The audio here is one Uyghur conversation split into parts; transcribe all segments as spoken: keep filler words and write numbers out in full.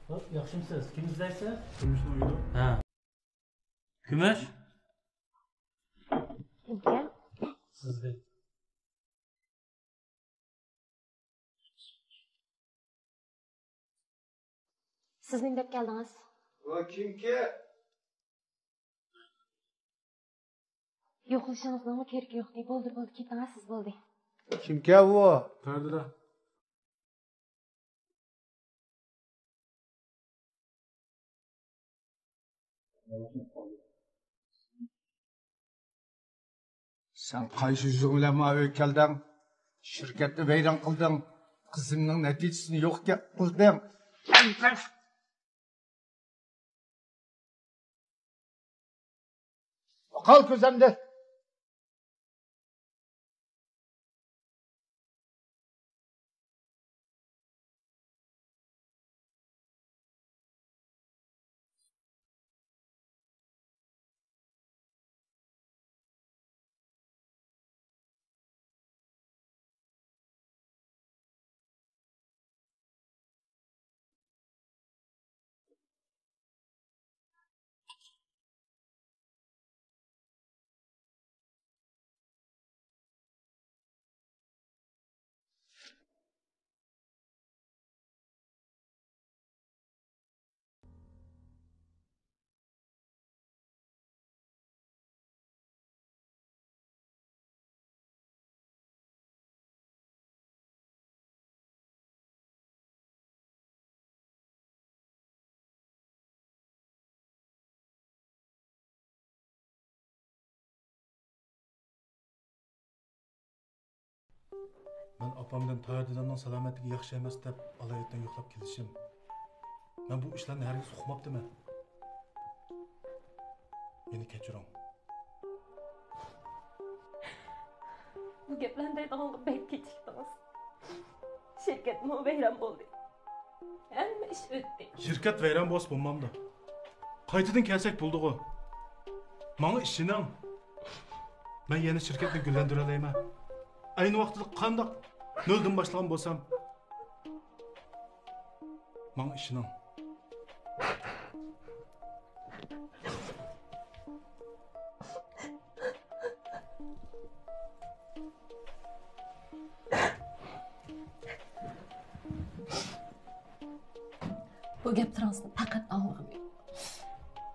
ياخشىمۇسىز؟ كىم ئىزدەيسىز؟ كۈمۈشنىڭ ئۆيىدۇ. ھە. كۈمۈش؟ سىزگە. سىز نېمە دەپ كەلدىڭىز؟ ۋا كىمكى؟ يوقلىشىڭىزنىڭمۇ كېرىكى يوق دەي. بولدى، بولدى، كېتىڭە، سىز بولدى. كىمكى ئۇ؟ پەردىدە. سەن قايسى يۈزۈڭ بىلەن ماۋۇ ئۆيگە كەلدىڭ؟ شىركەتنى ۋەيران قىلدىڭ. قىزىمنىڭ نەتىجىسىنى يوق قىلدىڭ. يوقال كۆزۈمدىن. مەن ئاپامدىن تاھىر دادامنىڭ سالامەتلىكى ياخشى ئەمەس دەپ ئالايىتەن يوقلاپ كېلىشىم. مەن بۇ ئىشلارنى ھەرگىز ئۇقماپتىمەن. مېنى كەچۈرۈڭ. بۇ گەپلەرنى دەيدىغانغا بەك كېچىكتىڭىز. شىركەتمۇ ۋەيران بولدى. ھەممە ئىش ئۆتتى. شىركەت ۋەيران بولسا بولمامدۇ؟ قايتىدىن كەلسەك بولدىغۇ. ماڭا ئىشىنىڭ. مەن يەنە شىركەتنى گۈللەندۈرەلەيمەن. ئەينى ۋاقتىدا قانداق نۆلدىن باشلىغان بولسام، ماڭا ئىشىنىڭ. بۇ گەپلىرىڭىزنى پەقەت ئاڭلىغۇم كېلىدۇ.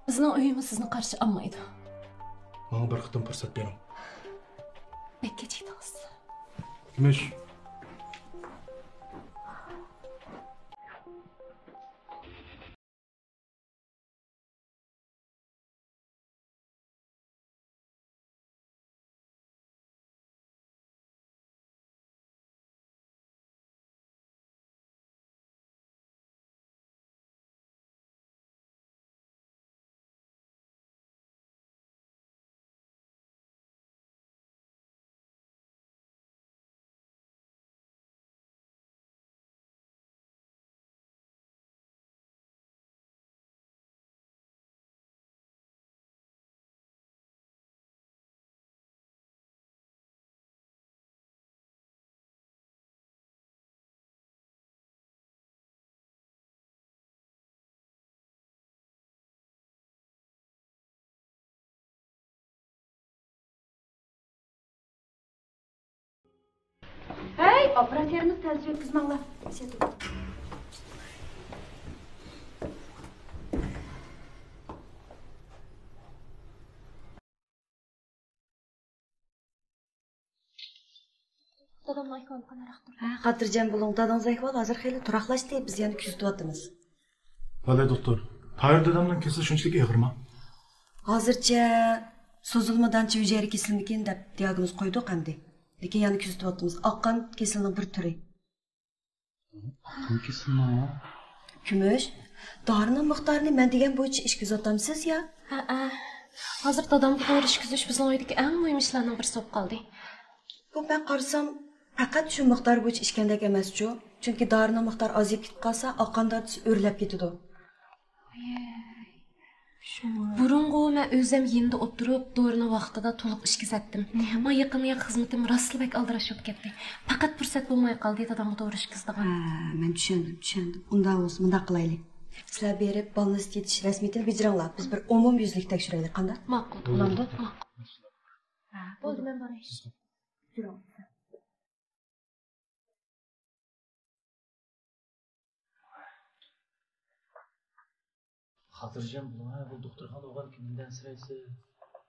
بىزنىڭ ئۆيىمىز سىزنى قارشى ئالمايدۇ. ماڭا بىر قېتىم پۇرسەت بېرىڭ. بەك كېچىكتىڭىز. كۈمۈش. ھەي، ئاپپاراتيېرنى تەلتە يەتكۈزمەڭلار. دادامنىڭ ئەھۋالى قانداقتۇر؟ ھە، خاتىرجەم بولۇڭ، دادىڭىز ئەھۋالى ھازىر خېلى تۇراقلاشتى، بىز يەنە كۆزىتىۋاتىمىز. ۋەلى دوختۇر، تاھىر دادامنىڭ كېسىلى شۇنچىلىك ئېغىرمۇ؟ ھازىرچە سوزۇلما دانچە ھۈجەيرە كېسىلىمىكىن دەپ دىئاگنوز قويدۇق ئەمدى. لېكىن يەنە كۆزىتىۋاتىمىز. ئاق قان كېسىلىنىڭ بىر تۈرى. ئاق قان كېسىلىمۇ؟ كۈمۈش، دارىنىڭ مىقدارىنى مەن دېگەن بويىچە ئىچكۈزۈۋاتامسىز يا؟ ھەئە. ھازىر دادامغا دورا ئىچكۈزۈش بىزنىڭ ئۆيدىكى ئەڭ مۇھىم ئىشلارنىڭ بىرسى بولۇپ قالدى. بۇ مەن قارىسام، پەقەت شۇ مىقدار بويىچە ئىچكەندەك ئەمەسچۇ؟ چۈنكى دارىنىڭ مىقدارى ئازىيىپ كېتىپ قالسا، ئاق قان دانچىسى ئۆرلەپ كېتىدۇ. بۇرۇنغۇ مەن ئۆزۈم يېنىدا ئولتۇرۇپ، دورىنى ۋاقتىدا تولۇق ئىچكۈزەتتىم. مانا يېقىنقى خىزمىتىم راستلا بەك ئالدىراش بولۇپ كەتتى. پەقەت پۇرسەت بولماي قالدى دادامغا دورا ئىچكۈزىدىغان. ھە، مەن چۈشەندىم، چۈشەندىم. ئۇنداق بولسا مۇنداق قىلايلى. سىلەر بېرىپ بالنىستىتىش رەسمىيىتىنى بېجىرىڭلار. بىز بىر ئومۇميۈزلۈك تەكشۈرەيلى، قانداق؟ ماقۇل. بولامدۇ؟ ماقۇل. ھە، بولدى، مەن باراي. يۈرۈڭ. خاتىرجەم بولۇڭ، ھە، بۇ دوختۇرخانا بولغان كىمدىن ئەنسىرەيسىز؟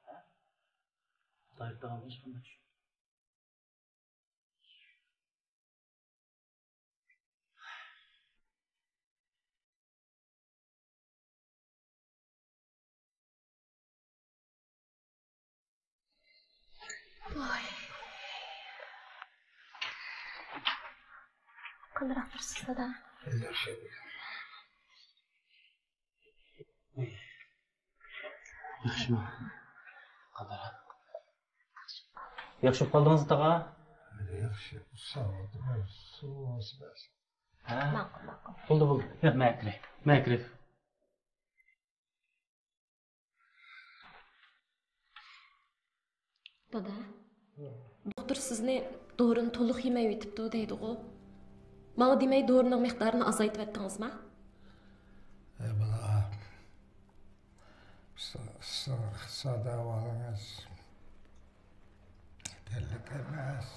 ھە؟ دايىر تاغام ھېچقانداق ئىش يوق. ۋاي. قانداق تۇرىسىز، دادا؟ ياخشى. ياخشىمۇ؟ قانداق؟ ياخشى بولۇپ قالدىڭىز، تاغا؟ ياخشى، ساغ بول. سۇ ھە؟ ماقۇل، ماقۇل. بولدى، بولدى. يا، مەن كىرەي. مەن كىرەي. دادا، دوختۇر سىزنى دورىنى تولۇق يېمەيۋېتىپتۇ دەيدىغۇ. ماڭا دېمەي، دورىنىڭ مىقدارىنى ئازايتىۋەتتىڭىزما؟ ئەي بالام، سىزنىڭ ئىقتىسادىي ئەھۋالىڭىز تەرلىك ئەمەس.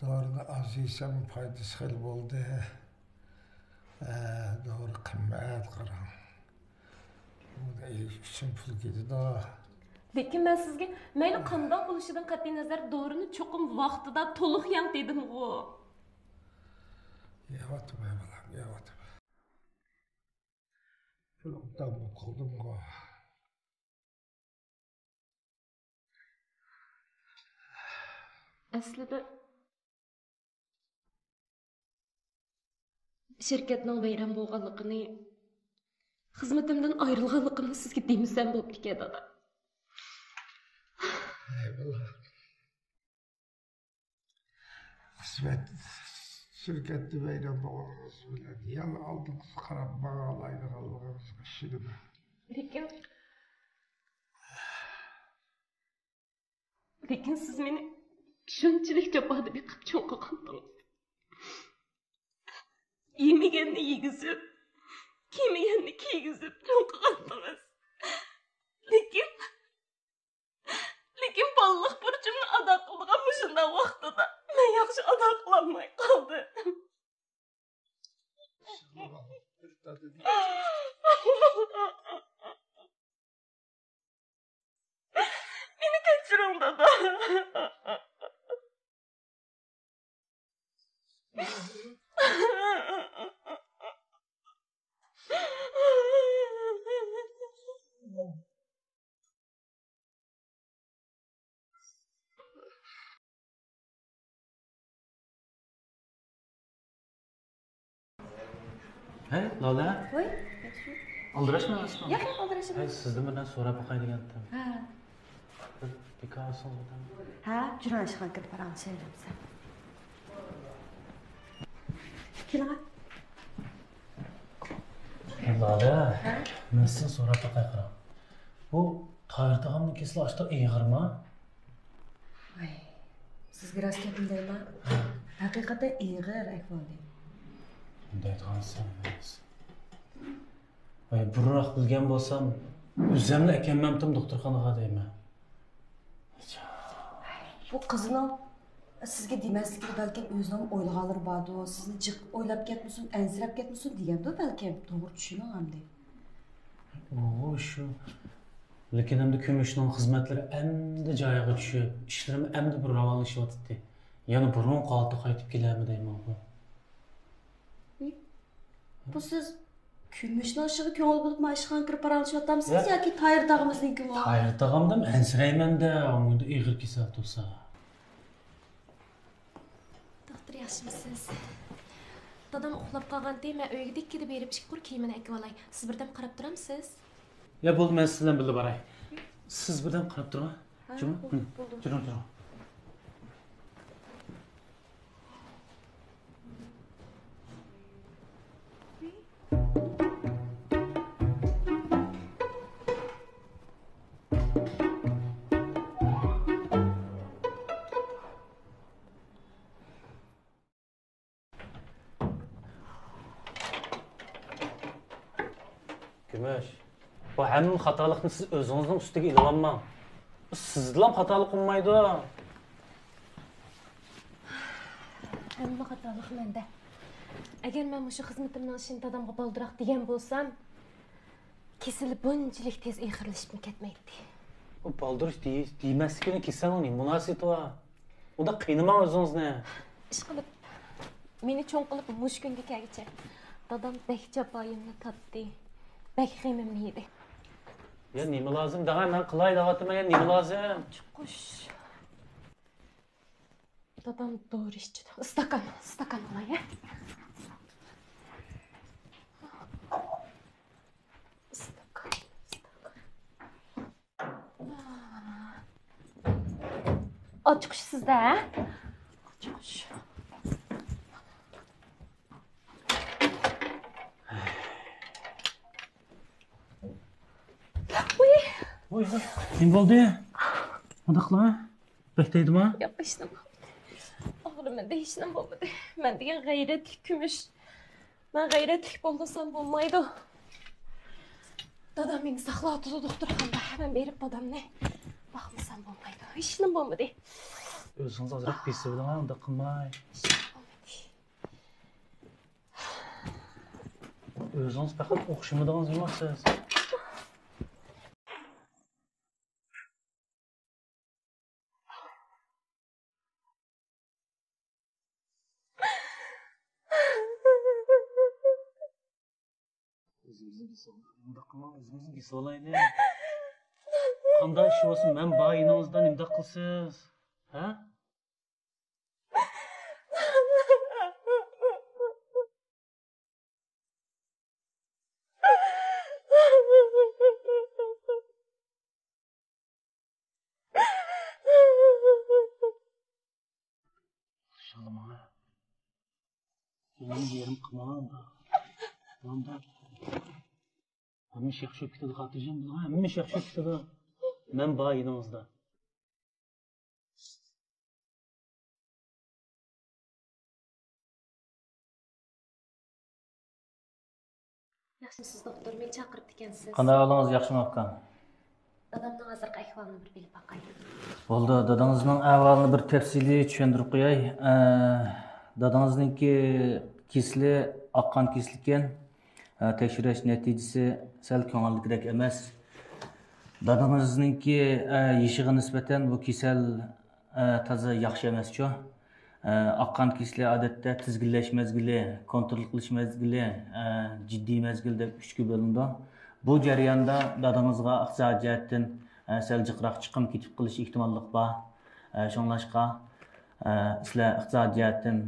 دورىنى ئاز يېسەم پايدىسى خېلى بولدى. ئە، دورا قىممەت، قاراڭ. بۇنى ئېلىش ئۈچۈن پۇل كېتىدۇ. لېكىن مەن سىزگە مەيلى قانداق بولۇشىدىن قەتئىينەزەر، دورىنى چوقۇم ۋاقتىدا تولۇق يەڭ دېدىمغۇ. يەۋاتىمەن بالام، يەۋاتىمەن. پۇل ئوبدان بولۇپ قالدىمغۇ. ئەسلىدە شىركەتنىڭ ۋەيران بولغانلىقىنى، خىزمىتىمدىن ئايرىلغانلىقىمنى سىزگە دېمىسەم بوپتىكەن، دادا. ھەي بالام. خىزمەت شىركەتتە ۋەيران بولغىنىڭىز بىلەن يەنە ئالدىڭىزغا قاراپ ماڭالايدىغانلىقىڭىزغا ئىشىنىمەن. لېكىن، لېكىن سىز مېنى شۇنچىلىك جاپادا بېقىپ چوڭ قىلغانتىڭىز. يېمىگەننى يېگۈزۈپ، كىيمىگەننى كىيگۈزۈپ چوڭ قىلغانتىڭىز. لېكىن، لېكىن بالىلىق بۇرچۇمنى ئادا قىلىدىغان مۇشۇنداق ۋاقتىدا مەن ياخشى ئادا قىلالماي قالدىم. مېنى كەچۈرۈڭ، دادا. ھەي، لالە. ۋاي، ياخشى. ئالدىراشمۇ ئەمەسمۇ؟ ياق، ياق، ئالدىراش ئەمەس. ھەي، سىزدىن بىر نەرسە سوراپ باقاي دېگەنتىم. ھە. بىر بىكار ئالسىڭىز بولىدۇ. ھە، جۈرەڭ ئىشخانا كىرىپ باراڭ، شەيلەمسە. كېلىڭە. لالە، ھە؟ مەن سىزدىن سوراپ باقاي قاراڭ. بۇ تاھىر تاغامنىڭ كېسىلى ئاشتا ئېغىرما؟ ۋاي، سىزگە راست گەپنى دەيمەن. ھە. ھەقىقەتەن ئېغىر ئەھۋالى. دەيدىغانسەن ئەمەس. ۋاي، بۇرۇنراق بىلگەن بولسام، ئۆزۈملا ئەكەلمەمتىم دوختۇرخانىغا دەيمەن. بۇ قىزنىڭ سىزگە دېمەسلىكىگە بەلكىم ئۆزىنىڭ ئويلىغانلىرى باردۇ، سىزنى جىق ئويلاپ كەتمىسۇن، ئەنسىرەپ كەتمىسۇن دېگەندۇ بەلكىم. توغرا چۈشىنىڭ ئەمدى. ئۇ شۇ. لېكىن ئەمدى كۈمۈشنىڭ خىزمەتلىرى ئەمدى جايىغا چۈشۈپ، ئىشلىرىمۇ ئەمدى بىر راۋانلىشىۋاتىدۇ. يەنە بۇرۇنقى ھالىتىگە قايتىپ كېلەرمۇ دەيمەنغۇ. بۇ سىز كۈمۈشنىڭ ئىشىغا كۆڭۈل بۆلۈپ، مانا ئىشخانىغا كىرىپ پاراڭلىشىۋاتامسىز ياكى تاھىر تاغىمىزنىڭكىمۇ؟ تاھىر تاغامدىن ئەنسىرەيمەن-دە، ئۇنىڭدا ئېغىر كېسەل تۇرسا. دوختۇر، ياخشىمۇسىز؟ دادام ئۇخلاپ قالغانتى، مەن ئۆيگە دىككىدە بېرىپ ئىككى قۇر كىيىمىنى ئەكىۋالاي. سىز بىردەم قاراپ تۇرامسىز؟ يا بولدى، مەن سىز بىلەن بىللە باراي. سىز بىردەم قاراپ تۇرۇڭ. ھە، جۇمۇ؟ بولدى، ھە، بولدى. تۇرۇڭ، تۇرۇڭ. كۈمۈش، بۇ ھەممە خاتالىقنى سىز ئۆزىڭىزنىڭ ئۈستىگە ئېلىۋالماڭ. بۇ سىزدىلا خاتالىق بولمايدۇ. ھەممە خاتالىق مەندە. ئەگەر مەن مۇشۇ خىزمىتىمنىڭ ئىشىنى دادامغا بالدۇراق دېگەن بولسام، كېسىلى بۇنچىلىك تېز ئېغىرلىشىپمۇ كەتمەيتتى. ئۇ بالدۇر ئىش دېيىش، دېمەسلىكىنى كېسەلنىڭ نېمە مۇناسىۋىتى بار؟ ئۇنداق قىينىماڭ ئۆزىڭىزنى. ئىشقىلىپ، مېنى چوڭ قىلىپ مۇشۇ كۈنگە كەلگۈچە دادام بەك جاپايىمنى تارتتى، بەك غېمىمنى يېدى. يا نېمە لازىم دەڭە، مەن قىلاي دەۋاتىمەن، يا نېمە لازىم؟ چوقۇش. دادام دورا ئىچىدۇ. ئىستاكان، ئىستاكان قىلاي، ھە؟ ئىستاكان، ئىستاكان. ئاچقۇچ سىزدە، ھە؟ ئاچقۇچ. ۋۇي! ۋوي، نېمە بولدى؟ مۇنداق قىلما. بەك تەگدىما؟ ياق، ھېچنېمە. ئاغرىمىدى، ھېچنېمە بولمىدى. مەن دېگەن غەيرەتلىك كۈمۈش. مەن غەيرەتلىك بولمىسام بولمايدۇ. دادام مېنى ساقلاۋاتىدۇ دوختۇرخانىدا. مەن بېرىپ دادامنى باقمىسام بولمايدۇ. ھېچنېمە بولمىدى. ئۆزىڭىز ئازراق بېسىۋېلىڭ، ئۇنداق قىلماي. ھېچنېمە بولمىدى. ئۆزىڭىز پەقەت ئوخشىمىدىڭىز جۇمۇ سىز. ئۆزىمىزنى بېسىۋالايلى. مۇنداق قىلماڭ، ئۆزىمىزنى بېسىۋالايلى. قانداق ئىش بولسۇن، مەن بار يېنىڭىزدا، نېمىنداق قىلىسىز؟ ھە؟ خۇشاللىماڭ. يېرىم قىلماڭ. ھەممە ئىش ياخشى بولۇپ كېتىدۇ، خاتىرجەم بولۇڭ. ھەممە ئىش ياخشى بولۇپ كېتىدۇ. مەن بار يېنىڭىزدا. ياخشىمۇسىز دوختۇر؟ مېنى چاقىرىپتىكەنسىز. قانداق ئەھۋالىڭىز، ياخشىمۇ ئۇكام؟ دادامنىڭ ھازىرقى ئەھۋالىنى بىر بىلىپ باقاي. بولدى، دادىڭىزنىڭ ئەھۋالىنى بىر تەپسىلىي چۈشەندۈرۈپ قوياي. ئە، دادىڭىزنىڭكى كېسىلى ئاق قان كېسىلى ئىكەن. ئە، تەكشۈرۈش نەتىجىسى سەل كۆڭۈلدىكىدەك ئەمەس. دادىڭىزنىڭكى، ئە، يېشىغا نىسبەتەن بۇ كېسەل، ئە، تازا ياخشى ئەمەسچۇ. ئە، ئاق قان كېسىلى ئادەتتە تىزگىنلەش مەزگىلى، كونترول قىلىش مەزگىلى، ئە، جىددىي مەزگىل دەپ ئۈچكە بۆلۈنىدۇ. بۇ جەرياندا دادىڭىزغا ئىقتىسادىي جەھەتتىن، ئە، سەل جىقراق چىقىم كېتىپ قېلىش ئېھتىماللىقى بار. ئە، شۇڭلاشقا، ئە، سىلەر ئىقتىسادىي جەھەتتىن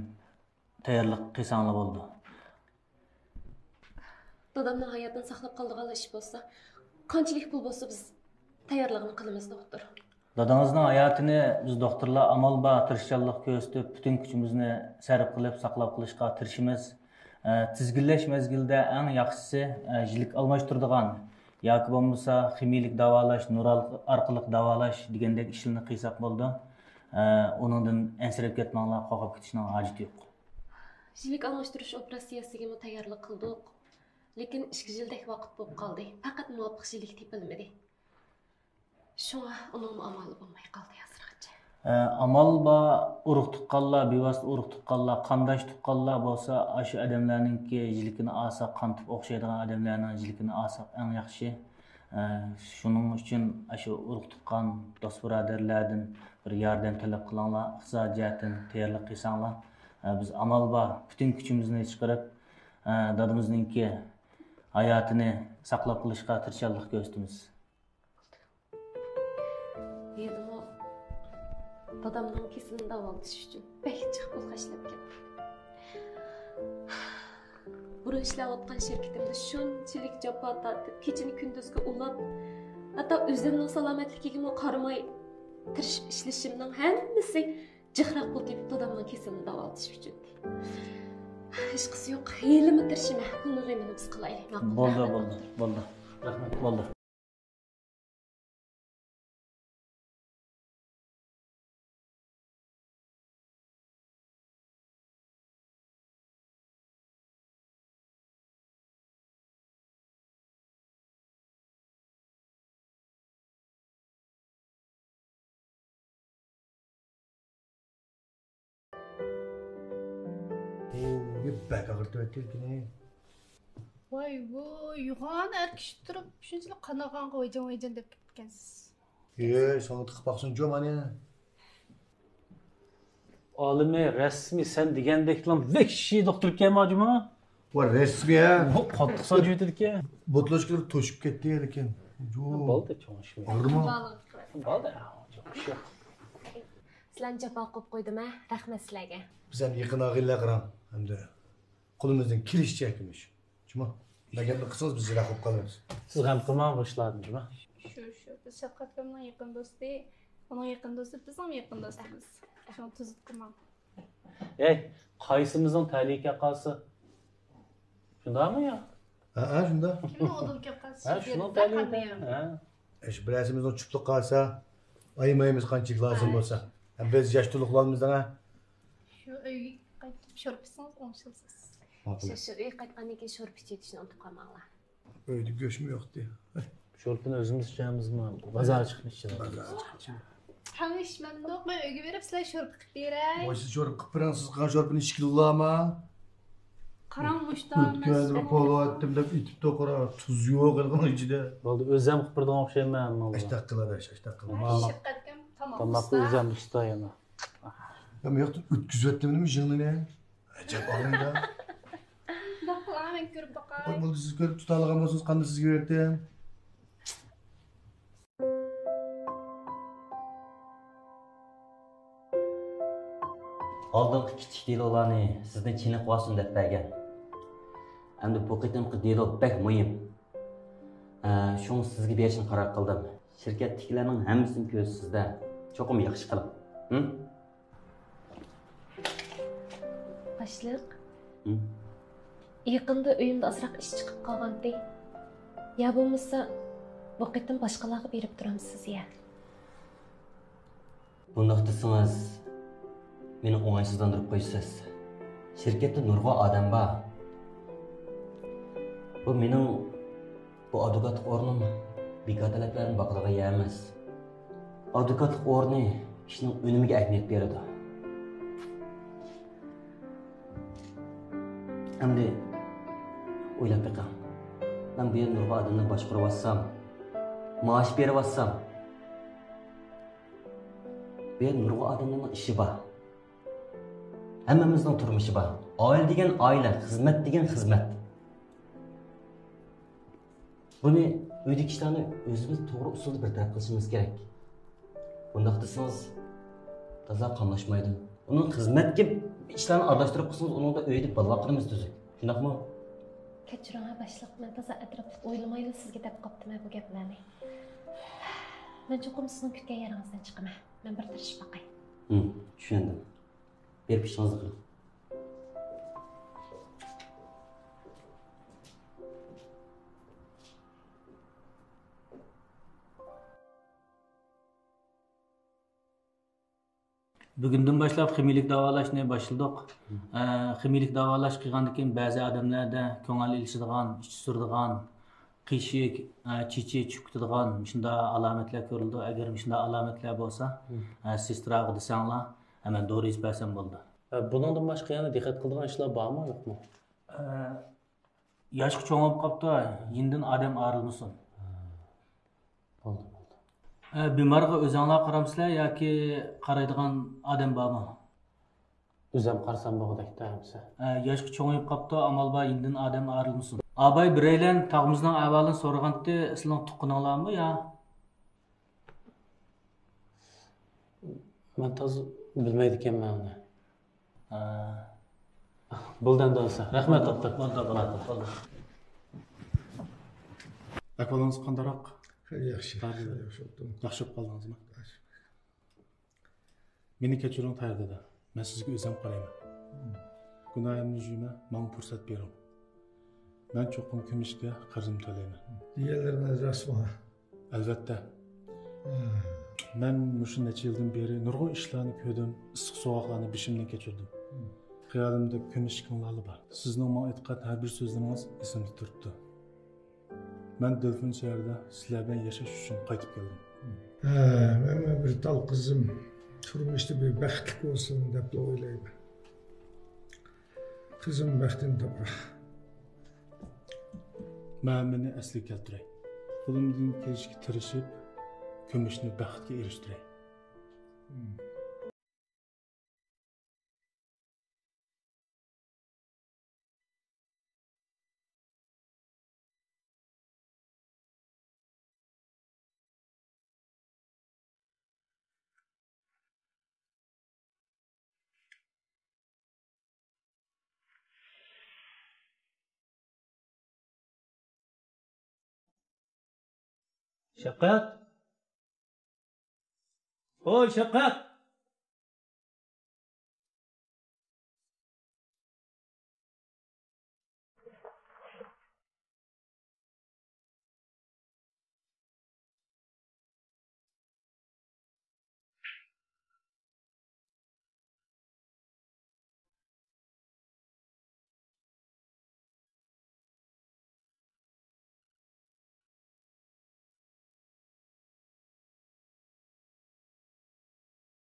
تەييارلىق قىلساڭلار بولىدۇ. دادامنىڭ ھاياتىنى ساقلاپ قالىدىغانلا ئىش بولسا، قانچىلىك پۇل بولسا بىز تەييارلىقىنى قىلىمىز، دوختۇر. دادىڭىزنىڭ ھاياتىنى بىز دوختۇرلار ئامال بار تىرىشچانلىق كۆرسىتىپ، پۈتۈن كۈچىمىزنى سەرپ قىلىپ ساقلاپ قېلىشقا تىرىشىمىز. ئە، تىزگىنلەش مەزگىلىدە ئەڭ ياخشىسى، ئە، يىلىك ئالماشتۇرىدىغان ياكى بولمىسا خىمىيىلىك داۋالاش، نۇر ئارقىلىق داۋالاش دېگەندەك ئىشلارنى قىلساق بولىدۇ. ئە، ئۇنىڭدىن ئەنسىرەپ كەتمەڭلار، قورقۇپ كېتىشنىڭ ھاجىتى يوق. يىلىك ئالماشتۇرۇش ئوپېراتسىيەسىگىمۇ تەييارلىق قىلدۇق. لېكىن ئىككى يىلدەك ۋاقىت بولۇپ قالدى. پەقەت مۇۋاپىق يىلىك تېپىلمىدى. شۇڭا ئۇنىڭمۇ ئامالى بولماي قالدى ھازىرغىچە. ئە، ئامال بار، ئۇرۇق تۇغقانلار، بىۋاسىتە ئۇرۇق تۇغقانلار، قانداش تۇغقانلار بولسا، ئاشۇ ئادەملەرنىڭكى يىلىكىنى ئالساق، قان تېپ ئوخشايدىغان ئادەملەرنىڭ يىلىكىنى ئالساق ئەڭ ياخشى. ئە، شۇنىڭ ئۈچۈن ئاشۇ ئۇرۇق تۇغقان، دوست بۇرادەرلەردىن بىر ياردەم تەلەپ قىلىڭلار، ئىقتىسادىي جەھەتتىن تەييارلىق قىلساڭلار. ئە، بىز ئامال بار، پۈتۈن كۈچىمىزنى چىقىرىپ، ئە، دادىمىزنىڭكى ھاياتىنى ساقلاپ قېلىشقا تىرىشچانلىق كۆرسىتىمىز. ھېلىمۇ دادامنىڭ كېسىلىنى داۋالىتىش ئۈچۈن بەك جىق پۇل خەجلەپ كەتتىم. بۇرۇن ئىشلەۋاتقان شىركىتىمدە شۇنچىلىك جاپا تارتىپ، كېچىنى كۈندۈزگە ئۇلاپ، ھەتتا ئۆزۈمنىڭ سالامەتلىكىگىمۇ قارىماي تىرىشىپ ئىشلىشىمنىڭ ھەممىسى جىقراق پۇل تېپىپ، دادامنىڭ كېسىلىنى داۋالىتىش ئۈچۈن. ھېچقىسى يوق، ھېلىمۇ تىرىشىمەن. پۇلنىڭ غېمىنى بىز قىلايلى، ماقۇلمۇ؟ بولدى، بولدى، بولدى. رەھمەت، بولدى. بەك ئاغرىتىۋەتتى يەلكىنى. ۋاي ۋۇي، يوغان ئەر كىشى تۇرۇپ شۇنچىلىك قانىغانغا ۋايجان ۋايجان دەپ كېتىپتىكەنسىز. ئېي، ساڭا تىقىپ باقسۇن جۇ مانا. ئالىمى رەسمىي سەن دېگەندەكلا ۋەھشىي دوختۇر ئىكەنما جۇما؟ ۋە رەسمىي ھە. قاتتىق سانجىۋېتىدىكەن. بوتۇلوچكىلىرى توشۇپ كەتتى لېكىن. جۇ. بولدى چوڭ ئىشمۇ. ئاغرىدىمۇ؟ بالدى چوڭ ئىش يوق. سىلەرنى جاپا قويۇپ قويدۇم ھە. رەھمەت سىلەرگە. بىز ھەم يېقىن ئاغىنىلەر قاراڭ ھەمدە قولىمىزدىن كېلىشىچە كۆمۈش. جۇما، مەن گەپنى قىلسىڭىز بىز يىراق بولۇپ قالىمىز. سىز غەم قىلماڭ بۇ ئىشلاردىن جۇما. شۇ شۇ، بىز شەپقەت ئاكامنىڭ يېقىن دوستى، ئۇنىڭ يېقىن دوستى بىزنىڭ يېقىن دوستىمىز. شۇڭا تۈزۈت قىلماڭ. ھەي، قايسىمىزنىڭ تەلىيى كەپ قالسا شۇنداقمۇ يا؟ ھە ھە شۇنداق. كىمنىڭ ئۇدۇلى كەپ قالسا ھە شۇ شۇنىڭ تەلىيى. ھە. ئەش بىرەرسىمىزنىڭ چۈپلۈك قالسا ئايىمايمىز قانچىلىك لازىم بولسا. ھەم بىز ياش تولۇقلىۋالىمىز دەڭە. شۇ ئۆيگە قايتىپ شورپا ئىچسىڭىز ئوڭشىلىسىز. شۇ شۇ ئۆيگە قايتقاندىن كېيىن شورپا ئىچىۋېتىشنى ئۇنتۇپ قالماڭلار. ئۆيدە گۆشمۇ يوقتى. شورپىنى ئۆزىمىز ئىچەمىزمۇ؟ بازارغا چىقىپ ئىچىمىز. بازارغا چىقىپ ئىچىمىز. تەڭلىشىمەندۇق، مەن ئۆيگە بېرىپ سىلەرگە شورپا قىلىپ بېرەي. ۋاي سىز شورپا قىلىپ بېرىڭ، سىز قىلغان شورپىنى ئىچكىلىلا ما. قاراڭ مۇشتا ئۆتكەندە بىر پولۇ ئەتتىم دەپ ئېتىپتۇ قارا، تۇز يوق ھېلىقىنىڭ ئىچىدە. بولدى، ئۆزۈم قىلىپ بېرىدىغان ئوخشايمەن مانا. ئاشتاق قىلىدۇ، ئاشتاق قىلىدۇ. شەپقەتكەم تاماق تاماقنى ئۇستا. ئۆزۈم ئۇستا يەنە. يا مۇ ياقتا ئۆتكۈزۈۋەتتىممۇ يىڭنىنى؟ ئەجەب ئاغرىيدۇ. شۇنداق قىلىڭ، مەن كۆرۈپ باقاي. قوي بولدى، سىز كۆرۈپ تۇتالىغان بولسىڭىز قانداق سىزگە بېرىتتىم. ئالدىنقى كىچىك دېلولارنى سىزنى چېنىقىۋالسۇن دەپ بەرگەن. ئەمدى بۇ قېتىمقى دېلو بەك مۇھىم. ئە، شۇڭا سىزگە بېرىشنى قارار قىلدىم. شىركەتتىكىلەرنىڭ ھەممىسىنىڭ كۆزى سىزدە. چوقۇم ياخشى قىلىڭ. ھىم؟ باشلىق. ھىم؟ يېقىندا ئۆيۈمدە ئازراق ئىش چىقىپ قالغانتى. يا بولمىسا، بۇ قېتىم باشقىلارغا بېرىپ تۇرامسىز يا؟ بۇنداق دېسىڭىز، مېنى ئوڭايسىزلاندۇرۇپ قويىسىز. شىركەتتە نۇرغۇن ئادەم بار. بۇ مېنىڭ بۇ ئادۋوكاتلىق ئورنۇم بىكار تەلەپلەرنى باقىدىغان يەر ئەمەس. ئادۋوكاتلىق ئورنى كىشىنىڭ ئۈنۈمىگە ئەھمىيەت بېرىدۇ. ئەمدى ئويلاپ بېقىڭ. مەن بۇ يەردە نۇرغۇن ئادەمنى باشقۇرۇۋاتسام، مائاش بېرىۋاتسام، بۇ يەردە نۇرغۇن ئادەملەرنىڭ ئىشى بار. ھەممىمىزنىڭ تۇرمۇشى بار. ئائىلە دېگەن ئائىلە، خىزمەت دېگەن خىزمەت. بۇنى ئۆيدىكى ئىشلارنى ئۆزىمىز توغرا ئۇسۇلدا بىر تەرەپ قىلىشىمىز كېرەك. بۇنداق دېسىڭىز، تازا قاملاشمايدۇ. ئۇنىڭ خىزمەتكە ئىشلارنى ئارىلاشتۇرۇپ قىلسىڭىز، ئۇنىڭدا ئۆيدە بالىلار قىلىمىز تۈزۈك. شۇنداقمۇ؟ كەچۈرۈڭ ھە باشلىق، مەن تازا ئەتراپلىق ئويلىمايلا سىزگە دەپ قاپتىمەن بۇ گەپلەرنى. مەن چوقۇم سىزنىڭ كۈتكەن يېرىڭىزدىن چىقىمەن. مەن بىر تىرىشىپ باقاي. ھىم، چۈشەندىم. بېرىپ ئىشىڭىزنى قىلىڭ. بۈگۈندىن باشلاپ خىمىيىلىك داۋالاشنى باشلىدۇق. ئە، خىمىيىلىك داۋالاش قىلغاندىن كېيىن بەزى ئادەملەردە كۆڭۈل ئېلىشىدىغان، ئىچى سۈرىدىغان، قېشى، ئە، چېچى چۈشۈپ كېتىدىغان مۇشۇنداق ئالامەتلەر كۆرۈلىدۇ. ئەگەر مۇشۇنداق ئالامەتلەر بولسا، ئە، سېستراغا دېسەڭلار، ھە، مەن دورا يېزىپ بەرسەم بولىدۇ. ئە، بۇنىڭدىن باشقا يەنە دىققەت قىلىدىغان ئىشلار بارمۇ، يوقمۇ؟ ئە، ياشقا چوڭ بولۇپ قاپتۇ، يېنىدىن ئادەم ئايرىلمىسۇن. بولدى، بولدى. ئە، بىمارغا ئۆزۈڭلار قارامسىلەر ياكى قارايدىغان ئادەم بارمۇ؟ ئۆزۈم قارىسام بولغۇدەكتە ھەممىسى. ئە، ياشقا چوڭىيىپ قاپتۇ، ئامال بار يېنىدىن ئادەم ئايرىلمىسۇن. ئاباي بىرەيلەن تاغىمىزنىڭ ئەھۋالىنى سورىغانتى، سىلىنىڭ تۇغقىنىڭلارمۇ يا؟ مەن تازا بىلمەيدىكەنمەن ئۇنى. ھە. بولدى ئەمدى بولسا. رەھمەت، دوختۇر. بولدى، بولدى، بولدى. ئەھۋالىڭىز قانداقراق؟ خېلى ياخشى. خېلى ياخشى بولدى. ياخشى بولۇپ قالدىڭىزمۇ؟ ياخشى. مېنى كەچۈرۈڭ، تاھىر دادا. مەن سىزگە ئۆزۈم قارايمەن. گۇناھىمنى يۇيىمەن، ماڭا پۇرسەت بېرىڭ. مەن چوقۇم كۈمۈشكە قەرزىمنى تۆلەيمەن. دېگەنلىرىڭىز راستمۇ؟ ئەلۋەتتە. ھە. مەن مۇشۇ نەچچە يىلدىن بېرى نۇرغۇن ئىشلارنى كۆردۈم، ئىسسىق سوغۇقلارنى بېشىمدىن كەچۈردۈم. ھە. خىيالىمدا كۈمۈش ئىككىڭلارلا بار. سىزنىڭ ماڭا ئېيتقان ھەر بىر سۆزلىرىڭىز ئېسىمدە تۇرۇپتۇ. مەن دېلفىن شەھىرىدە سىلەر بىلەن ياشاش ئۈچۈن قايتىپ كەلدىم. ھە، مەنمۇ بىر تال قىزىم تۇرمۇشتا بىر بەختلىك بولسۇن دەپلا ئويلايمەن. ئۆزۈم بەختىم توپراق. مەن ھەممىنى ئەسلىگە كەلتۈرەي. قولۇمدىن كېلىشىچە تىرىشىپ، كۈمۈشنى بەختكە ئېرىشتۈرەي. شەپقەت! ھوي، شەپقەت!